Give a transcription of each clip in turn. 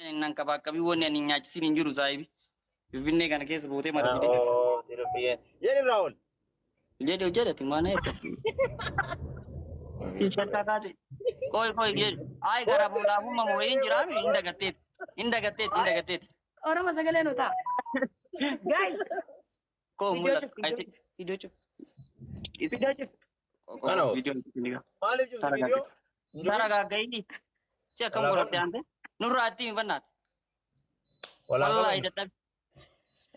Nan qabaaqabii wanni ani nyaachisiin hin jiru saahibi. Finfinnee kana keessa bootee mata fidee. Oofti lubbiyyeen. Jedhi Raawul. Jedhi jedhati maana eebba. Shakka kaate. Qoy qoy jedhi. Ay gara boodaafummaa moo hin jiraami hin dagatteet. Hin dagatteet hin dagatteet. Oromo sagalee nu ta'a. Guys, Koo viidiyoo mul'atu. cuf, viidiyoo cuf, viidiyoo cuf. Kana oofti. Viidiyoon Maaliif cufti viidiyoo? Taragaaggaini. Si akkam godhatte aante? Nurraa itti hin bannaate. Walaa Wallaahi qabanyu. dadhabe.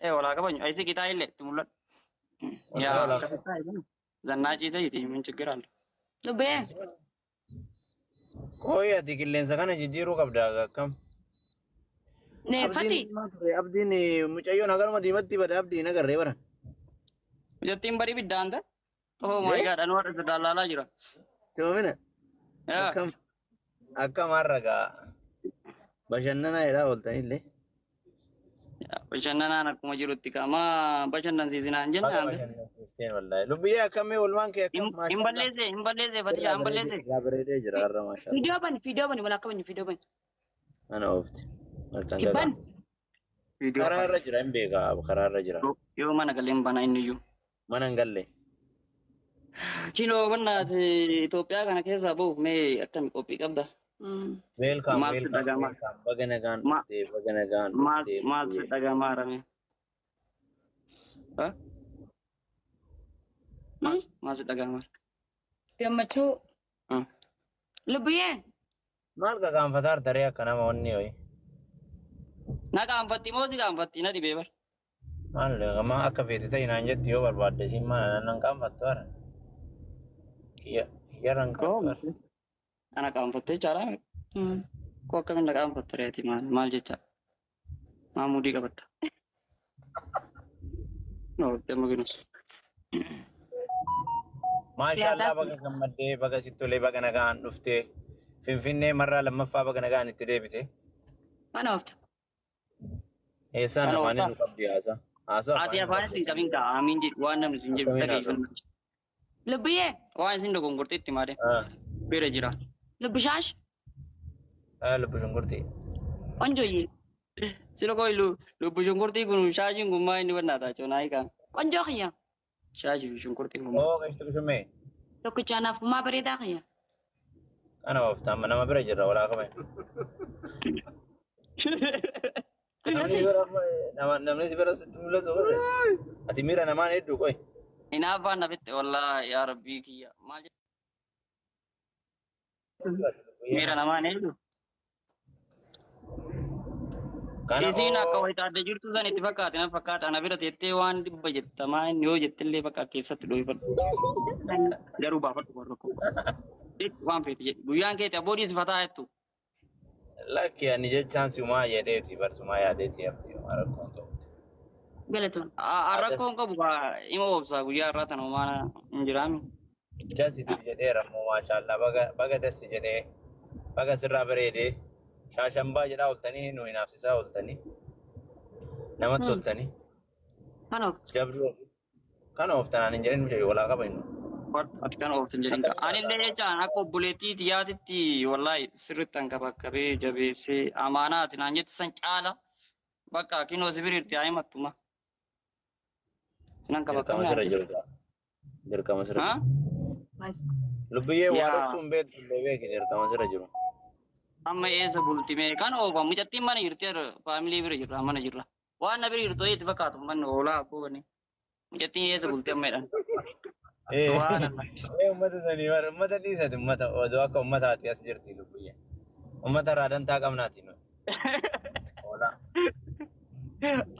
Ee walaa qabanyu. Ayisi qitaa illee itti mul'atu. Yaa Walaa qabanyu. zannaa ciisa jiti min ችግር አለ። Lubbee, Qoy ati qilleensa kana jijjiiruu qabda akkam. neeffati. Abdiin maal ture? Abdiin mucayyoon hagaruma diimatti bada abdiin agarree bara. Jettiin barii bidda aante? Oh my God, anu warra isa dallaalaa jira. Toomina. Yaa. Akkam akkam har'a gaa bashannanaa jedhaa ooltanillee. Bashannanaan akkuma jirutti qaamaa bashannansiisinaan jenne Baga aante. bashannansiifteen wallaahi. Lubbiyyee akkamii oolmaan kee akkam Hin balleesse hin balleesse Fatisha hin balleesse. Irraa bareedee jira har'a maashaallah. Viidiyoo bani, viidiyoo bani, walaa qabanyu viidiyoo bani. Ana oofti. Ibban. Karaa irra jira hin beekaa karaa irra jira. Yoo mana galee hin bana inni iyyuu. Mana hin galle. Kinoo bannaati Itoophiyaa kana keessaa bahuuf mee akkami qophii qabda? Welcome Maal si welcome dhagama? welcome. Baga nagaan dhuftee baga nagaan Maal dhuftee. maal si dhagamaa rame? Maal maal si dhagamaa? Gammachuu. Lubbiyyee. Maal qaqaanfataa taree akka nama wanni hoyi. Na qaanfatti moo si qaanfatti na dhibee bar. Maal maa akka feete ta'e naan jetti yoo barbaadde siin maal nan qaanfattu hara. Kiyya kiyyarra hin qaanfattu hara. Ana qaanfattee jechaadha. Koo akkamiin na qaanfatta reeti maal maal jecha? Maa mudii qabatta? No, amma ginu. Maashaallah baga gammaddee baga sitti tolee baga nagaan dhuftee Finfinnee marraa lammaffaa baga nagaan itti deebite. Mana oofta. Eessaan Kana afaaniin ooftaa? nu qabdi haasaa. Haasaa Ati afaaniin nu afaan qabdi. ittiin qabin kaa amiin jedhu waan namni sin jedhu Akkamiin dhageeffannaa. Lubbiyyee. Waan isin dogongortee itti maadee Ah, bira jira. Lubbishaash. ah, lubbu shunkurtii. Qonjooyye. Sila koo lubbu shunkurtii kun shaashiin kun maa inni bannaataa coonaa hiikaa. Qonjoo kiyya. Shaashii fi shunkurtiin kun. Oo, qeshtu qishummee. Tokkichaanaaf maa bareedaa kiyya. Kana oofta amma nama bira jirra walaa qaban. Namni si bira namni si bira sitti mul'atu qote. Ati miira namaan hedduu qoy. Hinaaffaan na fitte wallaahi yaa rabbii kiyya. Maal jedhu miira namaan hedduu. Kana Isiin akka wayita adda jirtu san itti fakkaate na fakkaata ana bira teettee waan dhibba jetta maa inni yoo jettillee bakka keessatti dhooyfadhu. Garuu baafadhu warra koo. Waan feete jedhi guyyaan keeti abboodii sifataa jettu. Lakki ani jechaan siumaa jedheeti barsumaa yaadeeti abdii homaa rakkoon qabuti. Galatoon. Rakkoon qabu ima obsaa guyyaa irraa tana homaa hin jiraami. Dasitti jedheera immoo maashaallah baga baga dasi jedhee baga sirraa bareedee shaashambaa jedhaa ooltanii nu hinaafsisaa ooltanii namatti toltanii Mana oofta. jabduu ofii kana ooftanaan hin jedhin mucayyoo walaa qaba inni. Ati kana ooftan jedhin qaba. Anillee jechaan akka obboleettii xiyyaatitti wallaahi sirriitti an qabaqqabee jabeessee amaanaa ati naan jette san caala bakka kinoo si biriirti haa himattuma. Sinan Dirqama qabaqqabee sirra jiru. Dirqama sirra Haa? jiru. Lubbiyyee waa Yaa. dhoksuun beektu illee beeki dirqama sirra jiru. Amma eessa bultimee kan oofa mucattiin mana jirti faamilii bira jirra mana jirra. Waan na bira jirtu itti fakkaatu manni oolaa abboo bani. Mucattiin eessa bulti amma jedhan. Ee Subhaanallah. uummata sanii bara uummata dhiisati uummata odoo akka uummataati as jirti lubbiyyee. Uummata irraa dantaa qabnaati nu. Oolaa.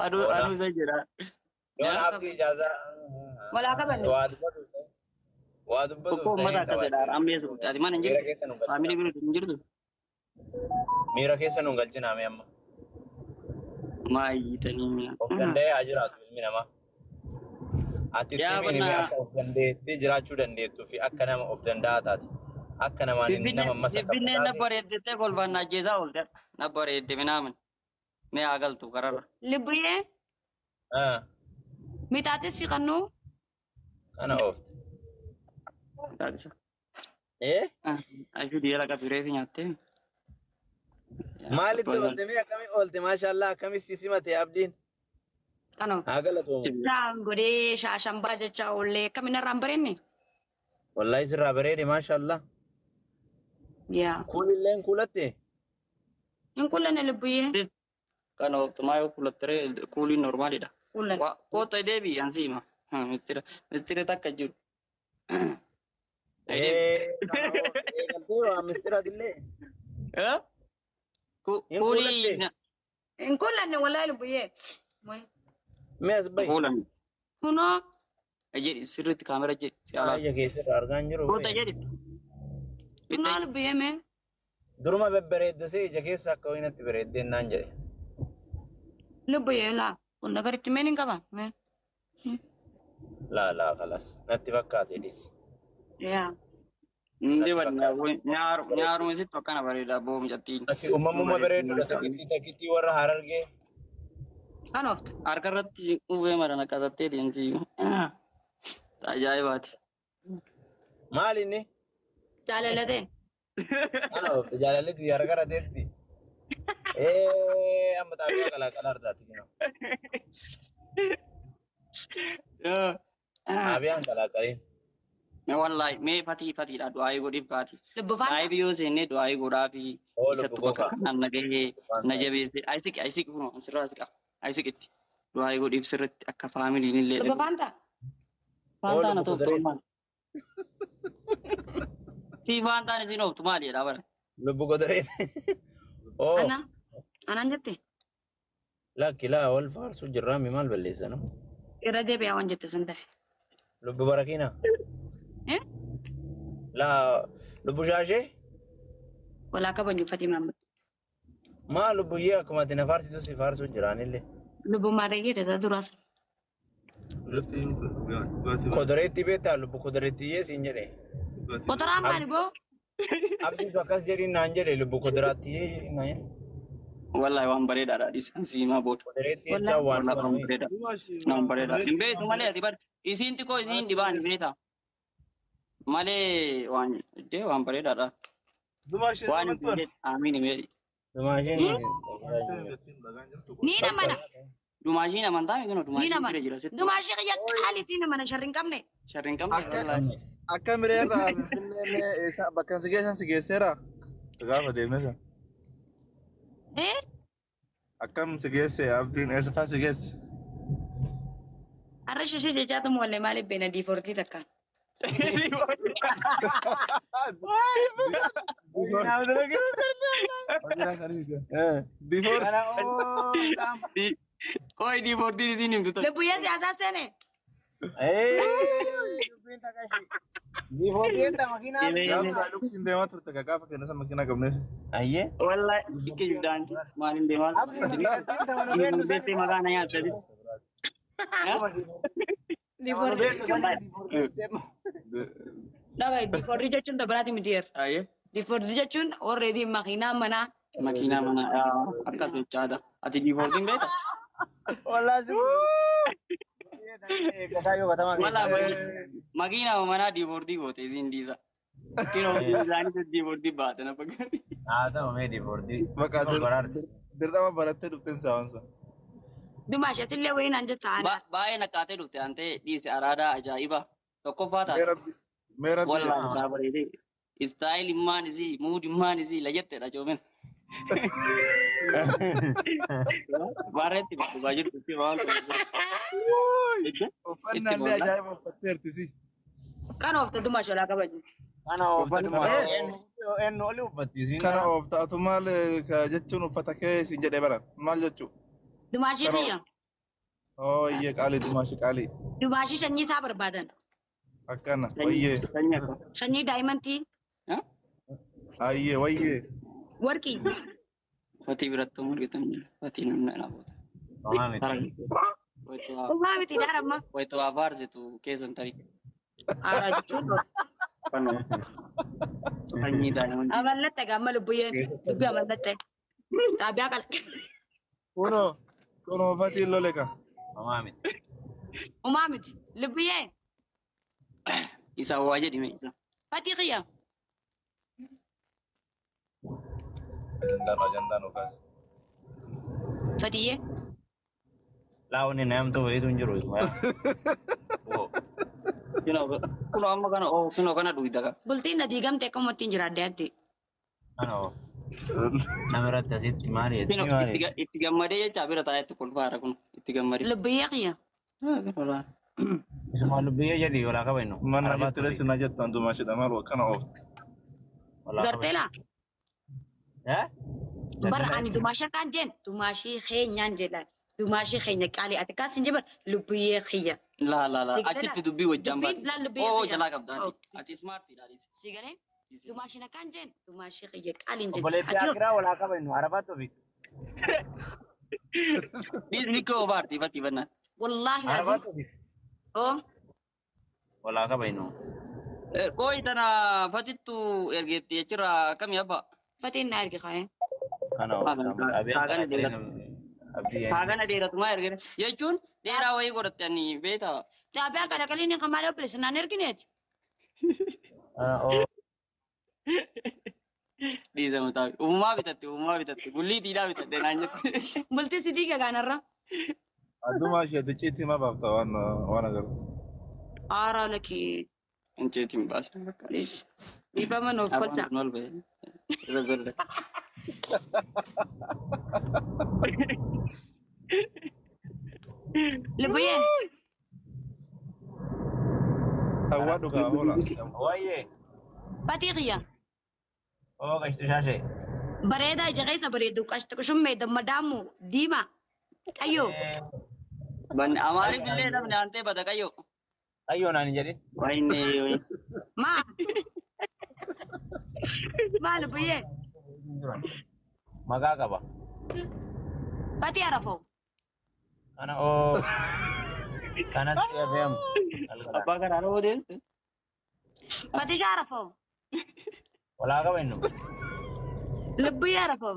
Aduu Oolaa. aduu isa jedha. Yoon abdii ijaazaa. Walaa qabanne. Waa dubbatuuf ta'e. Waa dubbatuuf Tokko ta'e uummata hin akkas jedha qabaatee. amma eessa bulti ati mana hin Miira jirtu. keessa nu galchina. Faamilii bira hin jirtu. Miira keessa nu galchina mee amma. Maayyitanii. Of danda'ee haa jiraatu ilmi namaa. Ati itti Yaa himi bannaa. akka of dandeettee jiraachuu dandeettuu fi akka nama of danda'aa taate. Akka namaan nama masa qabdu Finfinneen na taate. bareeddettee kolfaan na ajjeesaa oolte. Na bareedde minaamin. Mee haa galtu kararra. Lubbiyyee. Ah, Mixaaxis si qannuu. kana oofte. Taatisa. Eh? Ayifii dhiyeera qabdi reefi nyaattee. Maalitti oolte mee akkamii oolte maashaallah akkamii si simate abdiin? Kanoo. Haa galatoomu. Naan godhee shaashambaa jecha oollee akkamiin irraan bareenne? Wallaahi sirraa bareede maashaallah. Yaa. Kuulilleen kuulatte? Hin kullanne lubbuyyee. Kana ooftumaa yoo kuulattere kuuliin normaalidha. Kullanne. Koota deebii ansiima. Mistira takka jiru. Eegaltee waa mistiratillee. Hin Kuulii kuulatte? Hin kullanne wallaahi lubbuyyee. Mee as bahi. kuulan. Kunoo. Jedhi sirriitti kaamera jedhi si alaa. Ija keessarraa argaa hin jiru. Koota jedhi. Kunoo lubbuyyee mee. Duruma babbareeddasee ija keessa akka wayinatti bareeddeen naan jedhe. Lubbuyyee laa. Kun nagaritti meen hin qaba. Mee. Laa laa kalas natti fakkaate dhis. Yaa. Ndi nyaaruma isitti akkana bareeda boo mucattiin. Ati uumamuma bareeddudha takittii takittii warra harargee. Kan oofta. Harka irratti qubee maran akkasattee deemti. Ajaa'ibaati. Maal inni? Jaalallatee. Kana oofte jaalallitti harka rateetti. Ee amma xaabiyaa qalaqala ardaati. Xaabiyaan qalaqaliin. Mee wallaahi mee fatii fatiidha du'aayii godhiif kaati. Lubbu faana. Du'aayii biyyoo seennee du'aayii godhaa fi Oo isattu lubbu bakka gogaa. kanaan na gahee na jabeesse. Ayisiqi ayisiqi kunoo asirraa siqa. Ayisiqitti du'aayii godhiif sirriitti akka faamiliin illee Lubbu faanta. Faantaan lubbu haa ta'u kudureetti. maali? Si faantaan isin ooftu maali jedhaa bara. Lubbu godareetti. Oo Ana. Anaan jette. lakki laa wal faarsuu jirraa mi maal balleessanu? Irra deebi'aa waan jette san dafe. Lubbu barakiina. Eh? Laa lubbu shaashee? Walaa kabaju fatii maamma. Maa lubbuyyee akkuma ati na faarsitu si faarsuu jiraanillee. Lubbu maarreeyyee tataa duraas. Kodoreetti beektaa lubbu kodoreettiyyee siin jedhe. Qotoraan maali boo? Abdiitu akkas jedhiin naan jedhe lubbu kodoraattiyyee jedhiin naan jedhe. Wallaahi waan bareedaadha dhiisan siimaa booda. Kodoreetti jechaa waan Wallaahi waan dhufan. bareedaa. Waan bareedaa. Hin beektu malee ati bar isiin xiqqoo isiin dhibaan beekta. Malee waan iddee waan bareedaadha. Waan hin jedhe amiin himee. Dumaashiin. Ni namana. Dumaashiin amantaa mi kunoo Ni dumaashiin namana. bira jira sitti. Dumaashii qiyya qaaliitii namana sharri hin qabne. Sharri hin qabne wallaahi. Akka mireerraa Finfinnee mee eessa bakka si geessan si geesseera? Gaafa deemne sana. Eh? Akkam si geesse abdiin eessa fa'aa si geesse? Har'a shishee jechaatu moolle maaliif beena diifortii takka. Difoor. Qoy diifortiin isiin himtu ta'e. Lubbuyyee siyaasaa seene. Gaafa luksiin deemaa turte gaafa kenna sana makiinaa qabneef. Ayyee. Wallaahi ikke jibdaanti maaliin deemaa turte. Maqaa na nyaatte. Diifortii jechuun dhagaa diifortii jechuun dabalaati miti yeer. Ayyee. Diifortii jechuun already makiinaa manaa. Makiinaa mana akkas jechaadha. Ati diifortiin beekta? Wallaahi. Wallaahi makiinaa manaa diifortii goote isiin dhiisa. Kinoo isaanii diifortii baate na fakkaatti. Haa ta'u mee diifortii. Bakka dirqama barattee dhufteen saawwansa. Dumaashatillee wayii naan jetta ana. Baay'ee nakkaatee dhufte antee dhiise araadaa ajaa'iba. Tokkoffaa taate. Mee rabbi. Wallaahi irraa bareedee. Istaayil immaan isii muud immaan isii lajatteedha coomen. Baarreetti dhugaa jirtu itti waan Uffannaa illee ajaa'iba uffatteerti si. Kan oofta dumaash walaa kabaju. Kana ooffatuma. Eenyu oli uffatti isiin. Kana oofta atu maal jechuun uffata kee siin jedhee baran maal jechuu? Dumaashii kiyya. Ooyyee qaalii dumaashii qaalii. Dumaashii sanyii isaa barbaadan. Akkana wayyee. Sanyii akka. Sanyii daa'imantii. Ayyee wayyee. Warqii. Fatii biratti mul'atan jira. Fatiin humna dhaabota. Dhugaa miti daaramma. Wayita waa faarsitu keessan tarii. Aaraa jechuun Sanyii daa'imantii. amallatte gaamma lubbuyyeen dubbii amallatte. Xaabiyaa qala. Kunoo kunoo fatiin lole ka. Umaa miti lubbuyyee Isa waa jedhime isa. fatii qiyya. Ajandaan ajandaan okaas. Fatiyyee. Laa wanni namtu wayitu hin jiru. Kunoo amma kana oo kunoo kana dhugda. Bultiin na diigamte akkuma ittiin jiraadde atti. Ano nama irratti asitti maali jetti Kunoo maali? itti gammadee jecha bira taa'etti kolfaara kun itti gammadee. Lubbiyyee kiyya. Isuma lubbiyyee jedhi walaa qabannu. Mana jettire sina jettan dumaashidha maal akkana oofti. Gartee laa. Bara ani dumaashaa kaan jeen dumaashii keenyaan jedhaan. Dumaashii keenya qaalii ati kaas hin jibar lubbiyyee kiyya. Laa laa laa Si galee achitti dubbii wajjaan Dubbiin baate. laal lubbiyyee Oo kiyya. jalaa qabda ati. Achi ismaartiidha. Si galee dumaashii na kaan jeen dumaashii kiyya qaaliin jeen. Obboleettii Ati Akiraa walaa qabannu Arafaatti ofi. Dhiisni koo baartii fatii bannaan. wallaahi laazim. Arafaatti ofi. Oo Walaa qabannu. Qooyi tana fatittu ergeetti jechirra akkamii abbaa? Fatiin na erge kaa'ee. Kana abdii. Haagana dheeratu maa ergere jechuun dheeraa wayii godhatte ani beektaa. Xaabiyaa kana qaliin kan maal obboleessa naan ergineeti. Dhiisama taa'e. Uumamaa bitatte uumamaa bitatte gulliitiidhaa bitatte naan jette. Bultii si diiga gaanarra. Addumaa ishee ticciitti hima baafta waan waan agartu. Aaraa lakii. Inceetiin baasne bakka. Dhiifama nuuf Afaan kolcha. kun ol ba'e. Irra zolle. Lubbiyyee. Hawwaa dhugaa hoola. Wayyee. Fatii kiyya. Oo gashtu shaashee. Bareedaa ija keessa bareedu qashtu qushummee dammadaamu diimaa. Qayyoo. Banni Amaariif illee namni aantee bada qayyoo. Ayyoo naan hin jedhin. Wayne wayne. Maa. Maa lubbiyyee. Maqaa qaba. Fatii arafoo. Kana oo. Kanas FM. Abbaa karaa roo deemte. Fatii shaarafoo. Walaa qabannu. Lubbiyyee arafoo.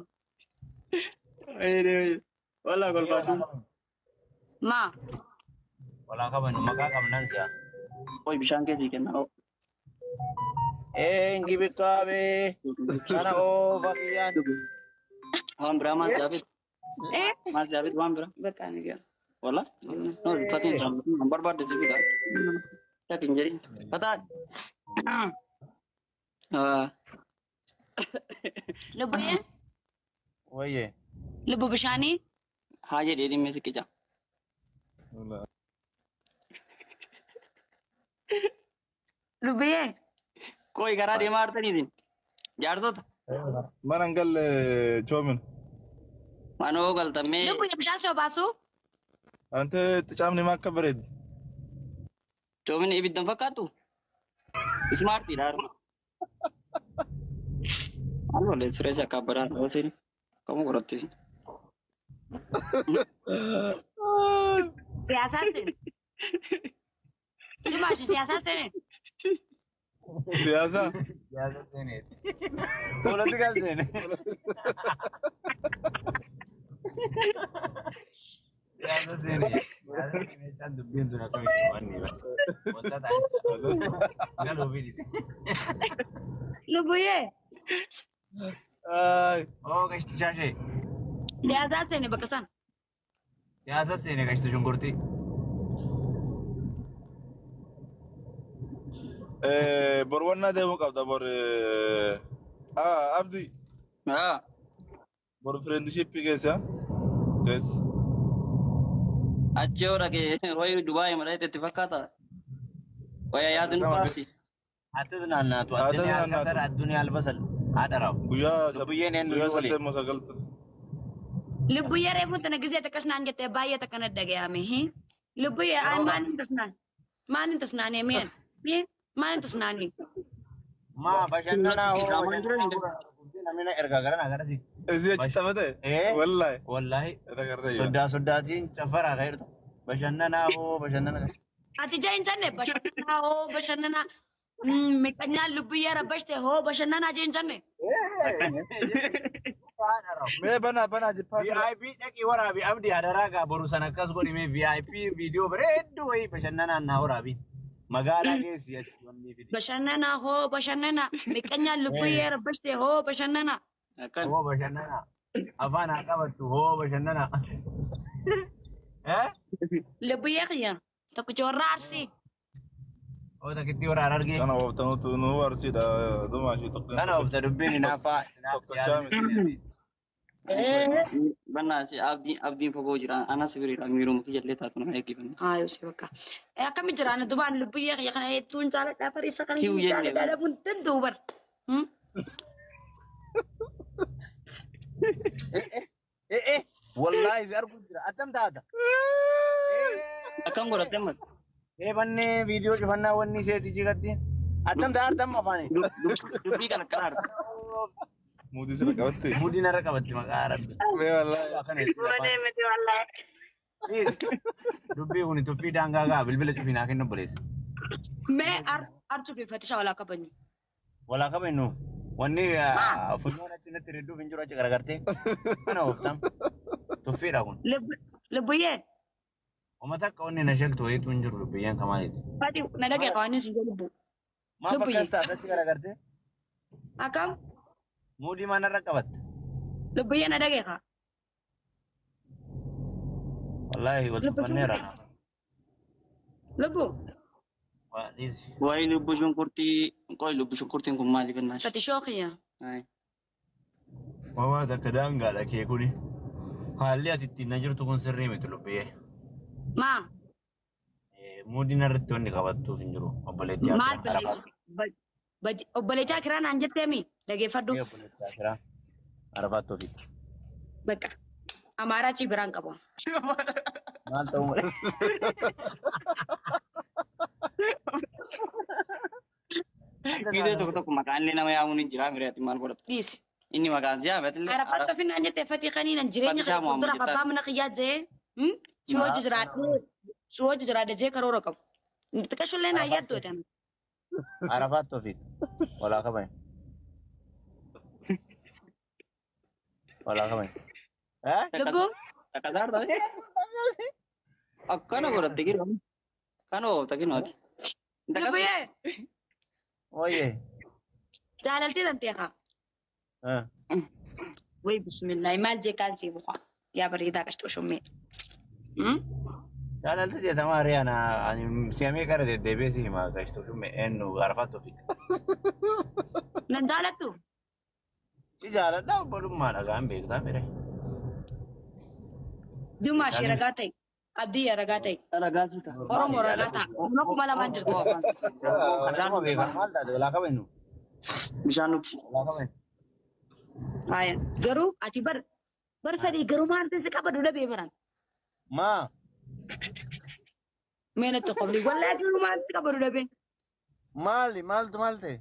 Wayne wayne. Wallaa kolfaatu. Maa. Walaa qabannu maqaa qabnan si'a. Oy bishaan keessii kennaa. Ee ngibikaabee. Kana oo fakiyyaan. Waan biraa maal jaafet? Eh. Maal jaafet waan biraa? Bakka ani gaa. Walla? No, fatiin saamtu barbaadde si fitaa. Takki hin jedhin. Fataa. Lubbiyyee. Wayyee. Lubbu bishaanii. Haa jedhee dhimmee siqica. Lubbiyyee. Kooyi karaa deemaa jirtaniitiin. Jaarsota. Mana hin galle choomin. Manoo galtamee. Lubbiyyee bishaan si obaasu. Ante caamni maa akka bareedu. Coomini ibiddan fakkaattu? Ismaartiidha harma. Maal wallee siree si akka abbadaa dha. Kamuu qoratti. Siyaasaa seene. Dumaashi siyaasaa seene. Siyaasa. Siyaasa seeneeti. Poolitikaa seene. Siyaasa seene. Siyaasa seene jechaan dubbiin tun akkamitti waan ni bara. Wanta ta'a galuu fi dide. Lubbiyyee. Ay. Oo gashti shaashee. Siyaasaa seene bakka san. Siyaasa seene gashti shunkurtii. Bor wannaa deemuu qabda bor. Ah Abdi. Haa. Bor friendship keessa. Keessa. Achi yoo dhaqee wayi Dubaay malee itti fakkaata. Waya yaadnu taati. Atis naannaatu. Atis Addunyaa naannaatu. alkasar addunyaa albasal. Haadha Guyyaa Lubbiyyeen eenyu guyyaa waliin? saddeet moo sagalta. Lubbiyyee reefuun tana gizee takkas naan jettee baay'ee takka na dhagayame. Lubbiyyee aan maal hin tasnaan? Maal hin tasnaanii mi'een? Maal hin tasnaanii? Maa bashannanaa hoo Qaamaan jiran hin bashannanaa namni ergaa gara naa garasi. Isii achi taphate? Eh? Wallaahi. Wallaahi. Eta garrayya. Soddaa soddaatiin cafaraa kan jirtu. Bashannanaa hoo bashannana. Ati jee hin jenne bashannanaa hoo bashannanaa. Miqanyaan lubbiyyee rabbashte hoo bashannanaa jee hin jenne. Mee banaa banaa jippaa sira. VIP dhaqii waraabi abdii hadaraa gaa boru sana akkas godhime VIP viidiyoo bareedduu wayii bashannanaan naa waraabi. Magaalaa geessi achi wanni fidi. Bashannanaa hoo bashannanaa. Miqanyaan lubbiyyee rabbashte hoo bashannanaa. Akkan. Hoo bashannana. Afaan haa qabattu hoo bashannana. Eh? Lubbuyyee kiyya. Tokkicha warra Arsii. Hoo takkitti warra Harargee. Kana ooftanutu nu arsiidha. Dhumaa ishee tokko. Kana oofta dubbiin hinaaffaa. Tokkochaa miti. Bannaa abdiin fagoo jira. Anas biriidha. Miiruma kiyya illee taatu nama eeggifanna. Haa yoo si bakka. Akkami jira ana dubaan lubbuyyee kiyya kana hedduun jaaladhaa fariisa kana Kiw jennee jaaladhaa dhabuun danda'u bar. Eh wallaahi si arguu jira. Attam taata. Akkam godhatte amma? Bannee viidiyoo cufannaa wanni seeti jigatti. Attam taata amma afaanii. Dubbii kana akkana arga. Muudii sirra qabatte. Muudii narra qabatti maqaa Rabbi. Mee wallaahi. Akkana jechuudha. Dubbii kun tuffii daangaa gaa bilbila cufinaa kennu obboleessa. Mee artuu fi fatisha walaa kabajnu. Walaa kabajnu. Wanni funyoon achi natti redduuf hin jiru achi garagartee. Kana ooftam. Tuffiidha kun. Lubbuyyee. Uummata akka onni na sheltu wayiitu hin jiru lubbiyyeen kamaaliiti. Fati na dhagee qabaanii si lubbu. Maaf Lubbiyyee. akkas taate achi garagartee? Akkam Muudii maa narra qabatte? lubbuyyee na dhagee kaa. Wallaahi wal tuffanneera. Lubbu Waa dhiisi. Waa'ee lubbuu shunkurtii qoy lubbuu shunkurtiin kun maali bannaa? fatishoo kiyya. Waa takka daangaadha kee kuni. Haalli ati ittiin na jirtu kun sirrii miti lubbiyyee. Maa Muudii narratti wanni qabattuuf hin jiru obboleettii maal balleessu? Obboleettii Akiraa naan jetteemi dhageeffadhu. Obboleettii Akiraa. Arafaatti ofiitti. Bakka Amaaraa achii biraan qabu. Maal ta'uu malee? Viidiyoo tokko tokko maqaan illee nama yaamuun hin jira mireetti maal godhatu? Dhiisi. Inni maqaan siyaa beetillee. Arafaatti ofiin naan jettee fatii kanii nan jireenya Fatishaa kana fuuldura Muhammad abbaa mana kiyyaa jee si hojii jiraadhee si hojii jiraadhe jee karoora qabu. Xiqqashollee naa yaaddu jedhan. Arafaatti ofiitti. Walaa kabajnu. Walaa kabajnu. Eh? Lubbuu Takka saartaa? Akkana godhatte gira. Kan oofta kinooti. lubbuyyee Oye. jaalaltii tantee kaa. Eh. Way bismillaahi maal jee kaan sii buqa. Yaa bareedaa qashxoo shummee. Jaalalti jedhama ari'ana ani si'amee qara deddeebi'ee si hima gashtuu shumme eenyu Arafaatti ofiitti. Nan jaalattu? Si jaaladha obbolummaadha gaan beektaa mire. Dumaa ishee ragaa ta'e. Abdii ragaa ta'e. Ragaa si ta'a. Oromoo ragaa ta'a. Nama 2000 jirtu. Kanuma beekaa maal taate walaa kabajnu. Bishaan nuti. Walaa kabajnu. Haaya. Garuu ati bar bar fedhii garuu maal si qabadu dhabee baran. Maa Mee natti qobli wallaahi garuu maal si qabadu dhabee. maali maaltu maal ta'e?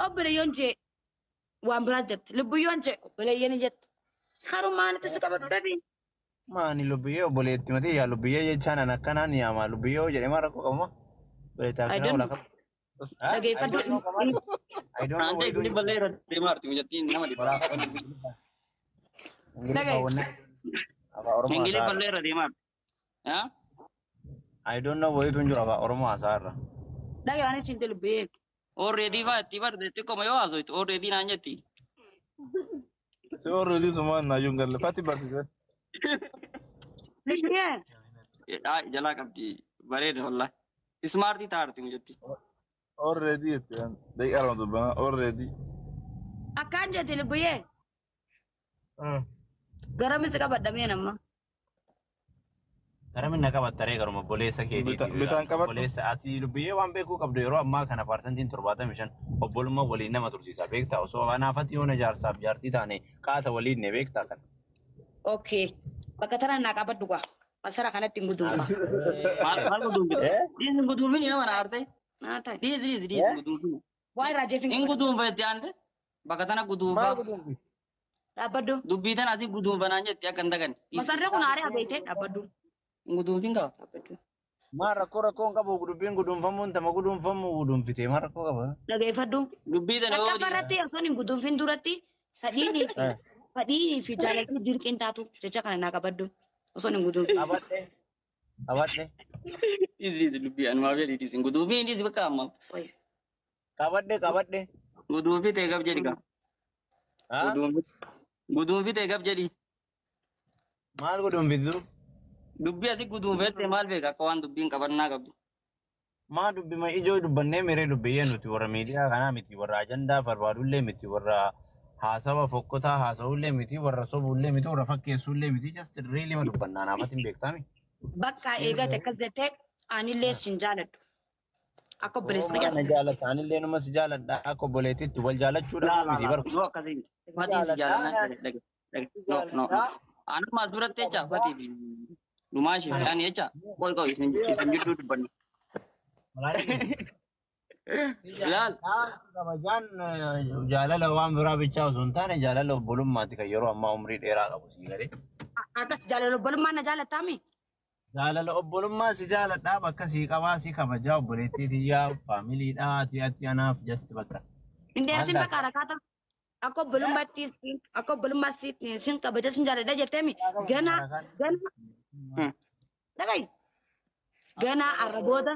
Obboleeyyoon jee waan biraa jette. Lubbuyyoon jee obboleeyyoon jette. Garuu maalitti si qabadu dhabee. Maani lubbiyyee obboleetti mati yaa lubbiyyee jechaan an akkanaan yaama lubbiyyee jedhee maal rakkoo qabuma? Obboleettii I akkanaa don't walaa know. kabajnu. Dhageeffadhu. I don't know Aan wayituu ta'e ballee irra deemaa jirti mucattiin nama dhiba. walaa kabajnu. Dhagaye. Afaan Oromoo Ingilii haasaa ballee irra deemaa jirti. Haa? I don't know wayituu hin jiru afaan Oromoo haasaa irra. Dhagaye anis hin lubbiyyee. Already faa itti barde xiqqooma yoo haasoftu already naan jetti. Si already sumaan naayyuu hin galle. Fati barsiise. Lubbiyyee. Jalaa qabdi bareeda wallahi. Ismaartii taarti mucattii. Already jette. Daqiiqaa lama dubbanaa already. Akkaan jette lubbiyyee. Gara misi qabadhameen amma. Gara minna qabattaree garuma obboleessa keetiiti. Bitaan qabadhu. Obboleessa ati lubbiyyee waan beekuu qabdu yeroo ammaa kana 75% obbolummaa waliin nama tursiisa beektaa osoo anaafati yoona jaarsaaf jaartii taane qaata waliin ne beektaa kana. Okay. Bakka tana naa qabadhu gaa. Masara kanatti hin guduunfa. Maal maal guduunfite? Dhiis hin guduunfin yoo mana aarte. Naa ta'e. Dhiis dhiis dhiis hin guduunfin. Waan irraa jeef hin Hin qabadhu. guduunfa jetti aante. Bakka tana guduunfa. Maal guduunfi? Dhaabbadhu. Dubbii tana asii guduunfa naan jetti akka hin daganne. Masarri kun aaree abeetee dhaabbadhu. Hin guduunfin qaba. Dhaabbadhu. Maal rakkoo rakkoo hin qabu dubbiin guduunfamuun tama guduunfamu guduunfite maal rakkoo qaba? Dhageeffadhu. Dubbii tana yoo Takka irratti osoo hin guduunfin duratti fadhiinii fi fadhiinii fi jaalalli dirqiin taatu jecha kana naa qabadhu. Osoo hin guduunfin. Qabadhe. Qabadhe. Dhiis dhiis dubbii anumaa fedhi dhiis hin guduunfin dhiis bakka ammaaf. Qoy. Qabadhe qabadhe. Guduunfite gab jedhi qaba. Guduunfitee gab jedhi. Maal guduunfitu? Dubbii asii guduunfette maal beeka akka waan dubbiin qabannaa qabdu. Maa dubbima ijoo dubbannee miree dubbiyyee nuti warra miidiyaa kanaa miti warra ajandaa barbaadullee miti warra haasawa fokkotaa haasa'ullee miti warra sobuullee miti warra fakkeessuullee miti just really ma dubbannaa naafatti hin beektaami. Bakka eegate akkas jettee anillee sin jaaladhu. Akka obboleessa Na kiyyaas. jaalata anillee numa si jaaladha akka obboleettiitti wal jaalachuudha miti bara. No akkasii miti. Fatiin si jaalannaa dhage dhage. No no. Anuma as biratti jecha fatii fi dhumaa ishee fedhaan jecha qoy qoy isin jidduu dubbanna. Laal. Kabajaan jaalala waan biraa bichaa osoo hin taane jaalala obbolummaati kan yeroo ammaa umrii dheeraa qabu si galee. Akkas jaalala obbolummaa na jaalattaami. Jaalala obbolummaa si jaaladhaa bakka sii qabaa si kabajaa obboleettii tiyyaa faamiliidhaa ati ati anaaf just bakka. Indeertiin bakka harakaata. Akka obbolummaatti akka obbolummaatti sin kabaja sin jaaladha jetteemi. Gana gana dhagayi. Gana arra booda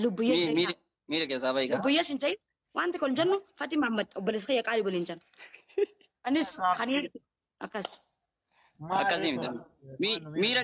lubbuyyee Miira miira keessaa bahi gaa. lubbuyyee sin ta'in wanti kun jennu Fatii Mahammad obboleessa kiyya qaalii waliin jennu. Anis kan akkas. Akkasii miti. Miira